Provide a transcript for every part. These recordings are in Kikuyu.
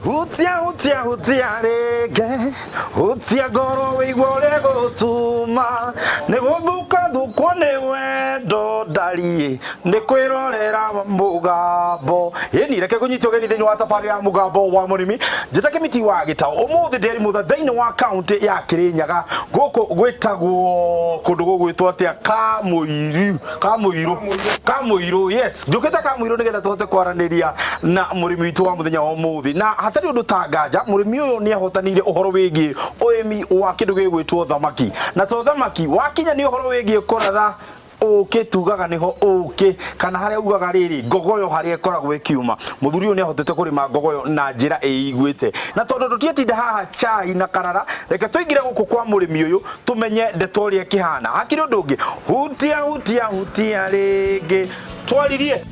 Hutia hutia hutia rĩngĩ, hutia ngoro wĩigua ũrĩa gũtuma, nĩ gũthuka thukwo nĩ wendo ndariĩ, nĩ kwĩrorera mũgambo. Ĩni reke ngũnyite ũgeni thĩinĩ wa tabarĩra ya Mũgambo wa Mũrĩmi. Njĩta Kĩmiti wa Gĩtaũ. Ũmũthĩ ndĩ Mutha thĩinĩ wa kaũntĩ ya Kĩrĩnyaga, gũkũ gwĩtagwo kũndũ gũgwĩtwo atĩa? Kamũiru. Kamũirũ. Kamũirũ, yes. Njũkĩte Kamũirũ nĩgetha tũhote kwaranĩria na mũrĩmi witũ wa mũthenya wa ũmũthĩ. Na hatarĩ ũndũ ta nganja, mũrĩmi ũyũ nĩ ahotanĩire ũhoro wĩgiĩ ũrĩmi wa kĩndũ gĩgwĩtwo thamaki. Na to thamaki, wakinya nĩ ũhoro wĩgiĩ kũratha ũkĩ tugaga nĩho ũkĩ kana harĩa ugaga rĩrĩ ngogoyo harĩa ĩkoragwo ĩkiuma. Mũthuri ũyũ nĩ ahotete kũrĩma ngogoyo na njĩra ĩiguĩte. Na tondũ tũtiatinda haha chai na karara, reke tũingĩre gũkũ kwa mũrĩmi ũyũ tũmenye ndeto ũrĩa ĩkĩhana. Hakĩrĩ ũndũ ũngĩ, hutia hutia hutia rĩngĩ twaririe.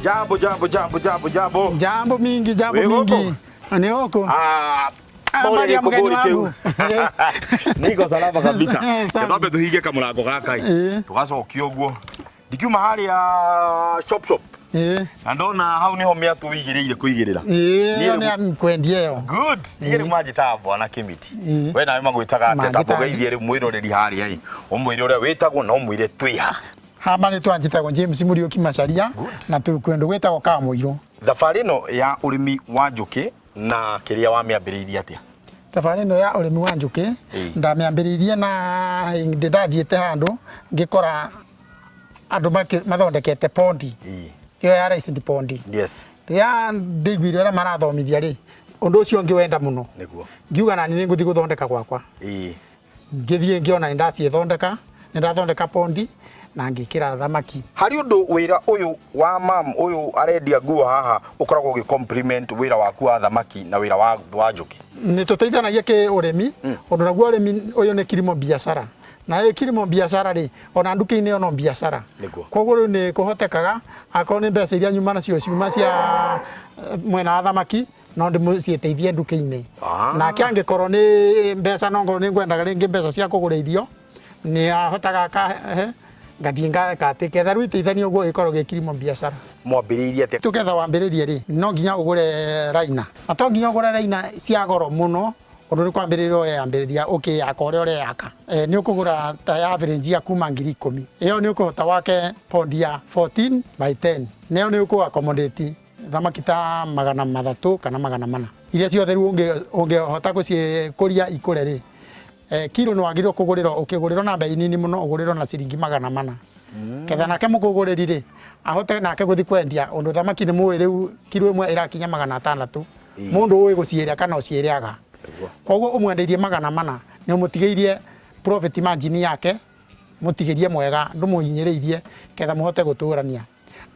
Jambo jambo jambo jambo jambo. Jambo mingi, jambo Wĩ gũkũ? mingi. Ni huku. Ah, Habari ya mgeni wangu. Niko salama kabisa. Sana. Twambe tuhinge kamũrango gaka ĩ. Ĩĩ. Tũgacokia ũguo. Ndikiuma harĩa shop shop. Ĩĩ. Na ndona hau niho mĩatũ wĩigĩrĩire kũigĩrĩra. Ĩĩ, Niĩ ĩyo rĩu- nĩ ya kwendia ĩyo. Good. Niĩ rĩu manjĩtaga bwana Kĩmiti. Ĩĩ. We nawe magwĩtaga atĩa? Manjĩtaga- Tamba ũgeithie rĩu mwĩroreri harĩa ĩ. Ũmwĩre ũrĩa wĩtagwo na ũmwĩre twĩ ha. Hama nĩ twanjĩtagwo James Mũriũki Macharia Good. na twĩ kũndũ gwĩtagwo Kamũirũ. Thabarĩ ĩno ya ũrĩmi wa njũkĩ na kĩrĩa wamĩambĩrĩirie atĩa? Thabarĩ ĩno ya ũrĩmi wa njũkĩ Ĩĩ. ndamĩambĩrĩirie na hĩndĩ ndathiĩte handũ ngĩkora andũ mathondekete pondi Ĩĩ. ĩyo ya raised pond. Yes. Rĩrĩa ndaiguire ũrĩa marathomithia rĩ, ũndũ ũcio ngĩwenda mũno. Nĩguo. Ngiuga nani nĩ ngũthiĩ gũthondeka gwakwa. Ĩĩ. Ngĩthiĩ ngĩona nĩ ndaciĩthondeka, nĩ ndathondeka pondi na ngĩkĩra thamaki. Harĩ ũndũ wĩra ũyũ wa mam ũyũ arendia nguo haha ũkoragwo ũgĩ compliment wĩra waku wa thamaki na wĩra wa njũkĩ? Nĩ tũteithanagia kĩ ũrĩmi, ũndũ naguo ũrĩmi ũyũ nĩ kilimo biashara. Na ĩ kilimo biashara rĩ, ona nduka-inĩ ĩyo no biashara. Nĩguo. Koguo rĩu nĩ kũhotekaga akorwo nĩ mbeca iria nyuma nacio ciuma cia mwena wa thamaki, no ndĩciĩteithie nduka-inĩ. Ah. Nake angĩkorwo nĩ mbeca no ngorwo nĩ ngwendaga rĩngĩ mbeca cia kũgũra irio, nĩ ahotaga akahe, ngathiĩ ngeka atĩ, ketha rĩu iteithanie ũguo gĩkorwo gĩ kilimo biashara. Mwambĩrĩirie atĩa? Tũketha wambĩrĩrie rĩ, no nginya ũgũre raina. Na to nginya ũgũre raina cia goro mũno, ũndũ nĩ kwambĩrĩria ũreyambĩrĩria ũkĩyaka ũrĩa ũreyaka. Nĩ ũkũgũra ta ya average ya kuma 10,000. Ĩyo nĩ ũkũhota wake pond ya 14 by 10. Na ĩyo nĩ ũkũ accommodate thamaki ta 300 kana 400. Iria ciothe rĩu ũngĩhota gũcikũria ikũre rĩ, kiro nĩ wagĩrĩirwo kũgũrĩrwo, ũkĩgũrĩrwo na mbei nini mũno ũgũrĩrwo na ciringi 400. Ketha nake mũkũgũrĩri rĩ, ahote nake gũthiĩ kwendia ũndũ thamaki nĩ mũĩ rĩu kiro ĩmwe ĩrakinya 600. Mũndũ ũĩ gũciĩrĩa kana ũciĩrĩaga. Koguo ũmwendeirie 400 nĩ ũmũtigĩirie profit margin yake, mũtigĩrie mwega ndũmũhinyĩrĩirie ketha mũhote gũtũrania.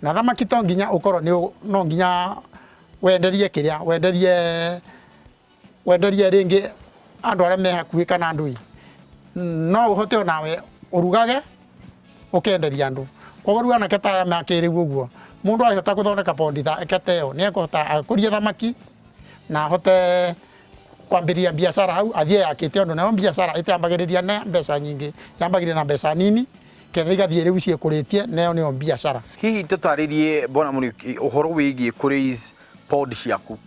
Na thamaki to nginya ũkorwo nĩ no nginya wenderie kĩrĩa, wenderie wenderie rĩngĩ andũ arĩa me hakuhĩ kana andũ ĩ. No ũhote onawe ũrugage ũkenderia andũ. Koguo rĩu anake ta aya makĩrĩu ũguo, mũndũ ahota gũthondeka pondi ta ĩyo nĩ ekũhota akũrie thamaki na ahote kwambĩrĩria biacara hau athiĩ eyakĩte ũndũ nayo biacara ĩtiambagĩrĩria na mbeca nyingĩ, yambagĩrĩria na mbeca nini ketha igathiĩ rĩu ciĩkũrĩtie na ĩyo nĩyo biacara. Hihi tũtarĩrie Bwana Mũriũki ũhoro wĩgiĩ kũ raise pond ciaku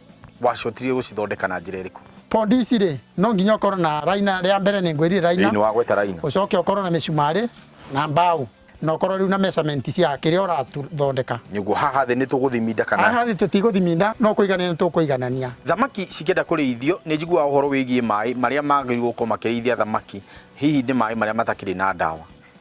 wacotire gũcithondeka na njĩra ĩrĩkũ? Pond ici rĩ, no nginya ũkorwo na raina, rĩa mbere nĩ ngwĩrire raina. Ĩĩ nĩ wagweta raina. Ũcoke ũkorwo na mĩcumarĩ na mbaũ na ũkorwo rĩu na measurement cia kĩrĩa ũrathondeka. Nĩguo haha thĩ nĩ tũgũthiminda kana? Haha thĩ tũtigũthiminda no kũiganania nĩ tũkũiganania. Thamaki cikĩenda kũrĩithio nĩ njiguaga ũhoro wĩgiĩ maĩ marĩa magĩrĩirwo gũkorwo makĩrĩithia thamaki hihi nĩ maĩ marĩa matakĩrĩ na ndawa.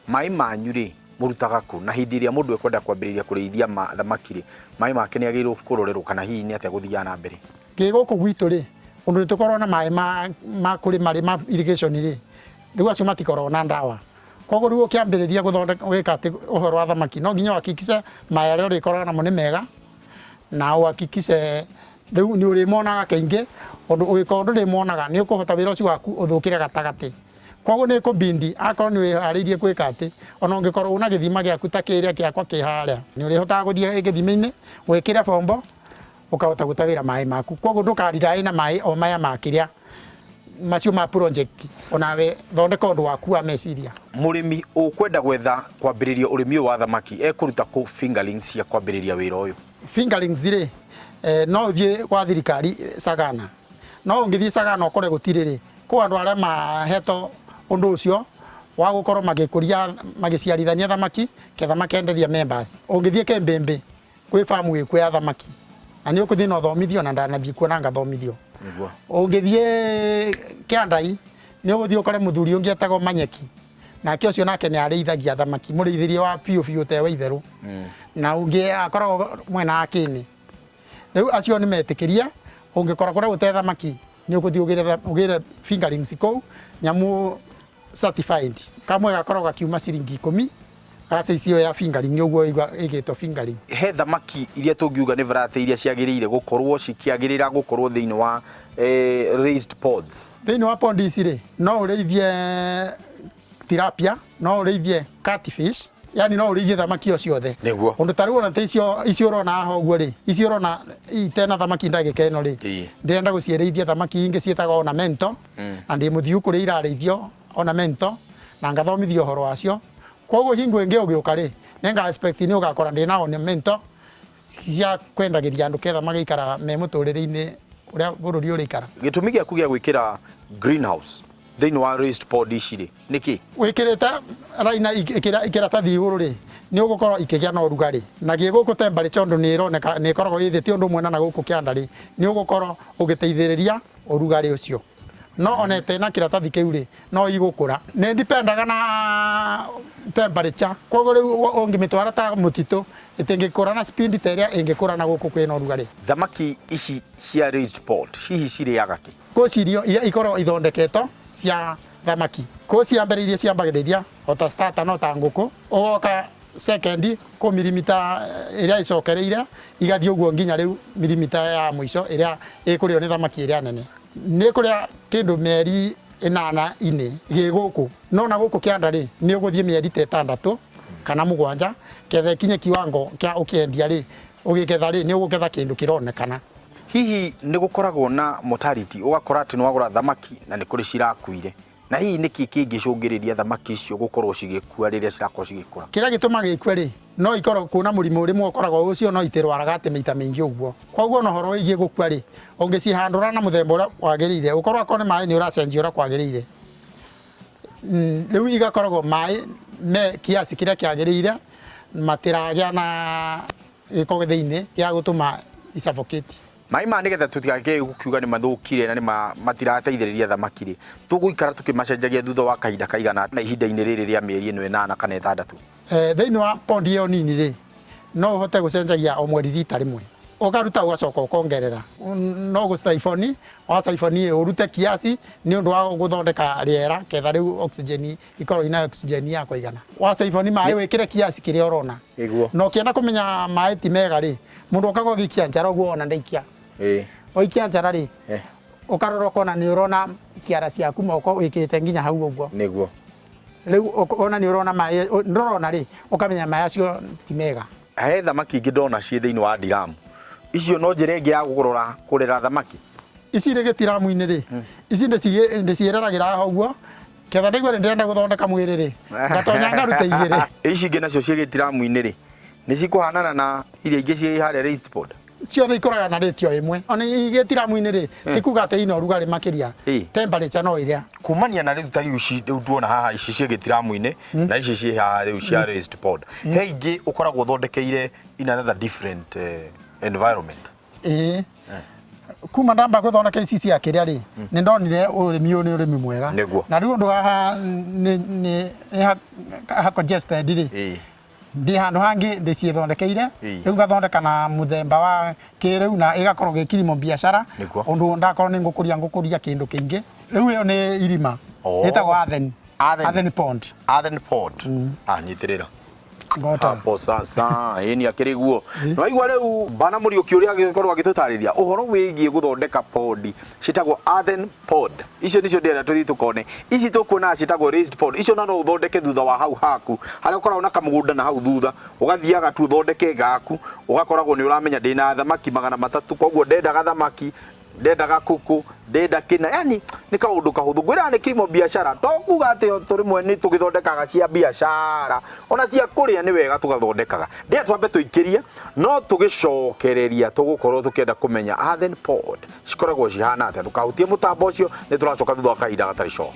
Maĩ manyu rĩ mũrutaga kũ? Na hĩndĩ ĩrĩa mũndũ ekwenda kwambĩrĩria kũrĩithia thamaki rĩ, maĩ make nĩ agĩrĩirwo kũrorerwo kana hihi nĩ atĩa gũthiaga na mbere? Gĩ gũkũ gwitũ rĩ, ũndũ nĩ tũkoragwo na maĩ ma kũrĩma rĩ, ma irrigation rĩ, rĩu acio matikoragwo na ndawa. Koguo rĩu ũkĩambĩrĩria gũthondeka gwĩka atĩ ũhoro wa thamaki no nginya ũhakikice maĩ arĩa ũrĩkoragwo namo nĩ mega na ũhakikice rĩu nĩ ũrĩmonaga kaingĩ ũndũ ũngĩkorwo ndũrĩmonaga nĩ ũkũhota wĩra ũcio waku ũthũkĩre gatagatĩ. Koguo nĩ ĩkũbindi akorwo nĩ wĩharĩirie gwĩka atĩ ona ũngĩkorwo una gĩthima gĩaku ta kĩrĩa gĩakwa kĩ harĩa nĩ ũrĩhotaga gũthiĩ gĩthima-inĩ wĩkĩre bombo ũkahota gũtahĩra maĩ maku. Koguo ndũkariraĩ na maĩ o maya ma kĩrĩa Macio ma project onawe thondeka ũndũ waku wa meciria. Mũrĩmi ũkwenda gwetha kwambĩrĩria ũrĩmi ũyũ wa thamaki ekũruta kũ fingerlings cia kwambĩrĩria wĩra ũyũ? Fingerlings rĩ, no ũthiĩ gwa thirikari Sagana. No ũngĩthiĩ Sagana ũkore gũtirĩ rĩ, kwĩ andũ arĩa mahetwo ũndũ ũcio wa gũkorwo magĩkũria, magĩciarithania thamaki ketha makenderia members. Ũngĩthiĩ Kĩmbĩmbĩ kwĩ farm ĩkuo ya thamaki na nĩ ũkũthiĩ na ũthomithio, na ndanathiĩ kuo na ngathomithio. Ũngĩthiĩ Kĩandai nĩ ũgũthiĩ ũkore mũthuri ũngĩ etagwo Manyeki, nake ũcio nake nĩ arĩithagia thamaki, mũrĩithĩrie wa biũ biũ ũtewa itherũ. Na ũngĩ akoragwo mwena wa Kĩnĩ. Rĩu acio nĩ metĩkĩrie, ũngĩkora kũrĩa gũte thamaki nĩ ũgũthiĩ ũgĩre fingerlings kũu, nyamũ certified. Kamwe gakoragwo gakiuma ciringi 10 ga size ĩyo ya fingerling, ũguo ĩigua ĩgĩtwo fingerling. He thamaki iria tũngiuga nĩ variety iria ciagĩrĩire gũkorwo cikĩagĩrĩra gũkorwo thĩinĩ wa raised ponds? Thĩinĩ wa pond ici rĩ, no ũrĩithie tilapia, no ũrĩithie catfish, yani no ũrĩithie thamaki o ciothe. Ũndũ ta rĩu ona ta icio icio ũrona haha ũguo rĩ, icio ũrona itena thamaki ndagĩka ĩno rĩ, ndĩrenda gũciĩrĩithia thamaki ingĩ ciĩtagwo ornamental, na ndĩ mũthiu kũrĩa irarĩithio ornamental, na ngathomithio ũhoro wacio. Koguo hingo ĩngĩ ũgĩũka rĩ, nĩ nga expect nĩ ũgakora ndĩna ornamental cia kwendagĩria andũ ketha magaikara me mũtũrĩre-inĩ ũrĩa bũrũri ũrĩikara. Gĩtũmi gĩaku gĩa gwĩkĩra greenhouse thĩinĩ wa raised pond ici rĩ, nĩkĩ? Wĩkĩrĩte raina kĩratathi igũrũ rĩ, nĩ ũgũkorwo ikĩgĩa na ũrugarĩ, na gĩ gũkũ temperature ũndũ nĩ ĩroneka nĩ ĩkoragwo ĩ thĩ, ti ũndũ ũmwe na gũkũ kĩanda rĩ, nĩ ũgũkorwo ũgĩteithĩrĩria ũrugarĩ ũcio. No ona ĩtena kĩratathi kĩu rĩ, no igũkũra. Nĩ dipendaga na temperature, koguo rĩu ũngĩmĩtwara ta mũtitũ ĩtingĩkũra na speed ta ĩrĩa ĩngĩkũra na gũkũ kwĩna ũrugarĩ. Thamaki ici cia raised pond hihi cirĩaga kĩ? Kwĩ cirio iria ikoragwo ithondeketwo cia thamaki. Kwĩ cia mbere iria ciambagĩrĩria o ta starter no ta ngũkũ, ũgoka second kũ mirimita ĩrĩa ĩcokereire igathiĩ ũguo nginya rĩu mirimita ya mũico ĩrĩa ĩkũrĩo nĩ thamaki ĩrĩa nene. Nĩ ĩkũrĩa kĩndũ mĩeri ĩnana inĩ gĩ gũkũ, no na gũkũ kĩanda rĩ, nĩ ũgũthiĩ mĩeri ta 6 kana 7 ketha ĩkinye kiwango kĩa ũkĩendia rĩ, ũgĩketha rĩ, nĩ ũgũketha kĩndũ kĩronekana. Hihi nĩ gũkoragwo na mortality, ũgakora atĩ nĩ wagũra thamaki na nĩ kũrĩ cirakuire, na hihi nĩkĩ kĩngĩcũngĩrĩria thamaki icio gũkorwo cigĩkua rĩrĩa cirakorwo cigĩkũra? Kĩrĩa gĩtũmaga ikue rĩ, no ikorwo kwĩna mũrimũ rĩmwe ũkoragwo ũcio, no itirwaraga atĩ maita maingĩ ũguo. Koguo ona ũhoro wĩgiĩ gũkua rĩ, ũngĩcihandũra na mũthemba ũrĩa wagĩrĩire, ũkorwo akorwo nĩ maĩ nĩ ũracenjia ũrĩa kwagĩrĩire, rĩu igakoragwo maĩ me kiasi kĩrĩa kĩagĩrĩire, matiragĩa na gĩko thĩinĩ gĩa gũtũma isuffocate. Maĩ maya nĩgetha tũtigakĩe gũkiuga nĩ mathũkire na nĩ matirateithĩrĩria thamaki rĩ, tũgũikara tũkĩmacenjagia thutha wa kahinda kaigana na ihinda-inĩ rĩrĩ rĩa mĩeri ĩno 8 kana 6? Thĩinĩ wa pond ĩyo nini rĩ, no ũhote gũcenjagia o mweri rita rĩmwe, ũkaruta ũgacoka ũkongerera. No gũcaiboni, wacaiboni ũrute kiasi nĩ ũndũ wa gũthondeka rĩera ketha rĩu oxygen ikorwo ina oxygen ya kũigana. Wacaiboni maĩ wĩkĩre kiasi kĩrĩa ũrona. Na ũkĩenda kũmenya maĩ ti mega rĩ, mũndũ okaga ũgĩikia njara ũguo wona ndaikia. Waikia njara rĩ, ũkarora ũkona nĩ ũrona ciara ciaku moko wĩkĩrĩte nginya hau ũguo. Rĩu ũkona nĩ ũrona maĩ, ndũrona rĩ, ũkamenya maĩ acio ti mega. He thamaki ingĩ ndona ciĩ thĩinĩ wa ndiramu. Icio no njĩra ĩngĩ ya kũrora kũrera thamaki? Ici irĩ gĩtiramu-inĩ rĩ, ici ndĩciĩreragĩra haha ũguo, ketha ndaigua nĩ ndĩrenda gũthondeka mwĩrĩ rĩ, ngatonya ngaruta igĩrĩ. Ici ingĩ nacio ciĩ gĩtiramu-inĩ rĩ, nĩ cikũhanana na iria ingĩ ciĩ harĩa raised pond? Ciothe ikũraga na rate o ĩmwe. Ona igĩtiramu-inĩ rĩ, ti kuga atĩ ina ũrugarĩ makĩria, temperature no ĩrĩa. Kumania na rĩu ta rĩu ici rĩu tuona haha ici ciĩ gĩtiramu-inĩ na ici ciĩ haha rĩu cia raised pond, he ingĩ ũkoragwo ũthondekeire in another different environment? Ĩĩ. Kuma ndamba gũthondeka ici cia kĩrĩa rĩ, nĩ ndonire ũrĩmi ũyũ nĩ ũrĩmi mwega. Na rĩu ũndũ haha nĩ ha congested rĩ, ndĩ handũ hangĩ ndĩciĩthondekeire, rĩu ngathondeka na mũthemba wa kĩrĩu na ĩgakorwo gĩ kilimo biacara, ũndũ ndakorwo nĩ ngũkũria ngũkũria kĩndũ kĩingĩ. Rĩu ĩyo nĩ irima, ĩtagwo Earthen, Earthen pond. Earthen pond. Ah, nyitĩrĩra. Ngota. Hapo sasa ĩni akĩrĩ guo. Nĩwaigua rĩu Bana Mũriũki ũrĩa agĩkorwo agĩtũtarĩria ũhoro wĩgiĩ gũthondeka pond ciĩtagwo earthen pond. Icio nĩcio ndĩrenda tũthiĩ tũkone. Ici tũkuona ciĩtagwo raised pond. Icio no ũthondeke thutha wa hau haku harĩa ũkoragwo na kamũgũnda na hau thutha, ũgathiaga tu ũthondeke gaku, ũgakoragwo nĩ ũramenya ndĩna thamaki 300, koguo ndendaga thamaki Ndenda gakuku, ndenda kĩna, yani nĩ kaũndũ kahũthũ. Ngwĩraga nĩ kilimo biashara, to kuga atĩ o tũrĩmwe nĩ tũgĩthondekaga cia biashara, ona cia kũrĩa nĩ wega tũgathondekaga. Ndĩrenda twambe tũikĩrie, no tũgĩcokereria tũgũkorwo tũkĩenda kũmenya earthen pot cikoragwo cihana atĩa. Ndũkahutie mũtambo ũcio, nĩ tũracoka thutha wa kahinda gatarĩ coho.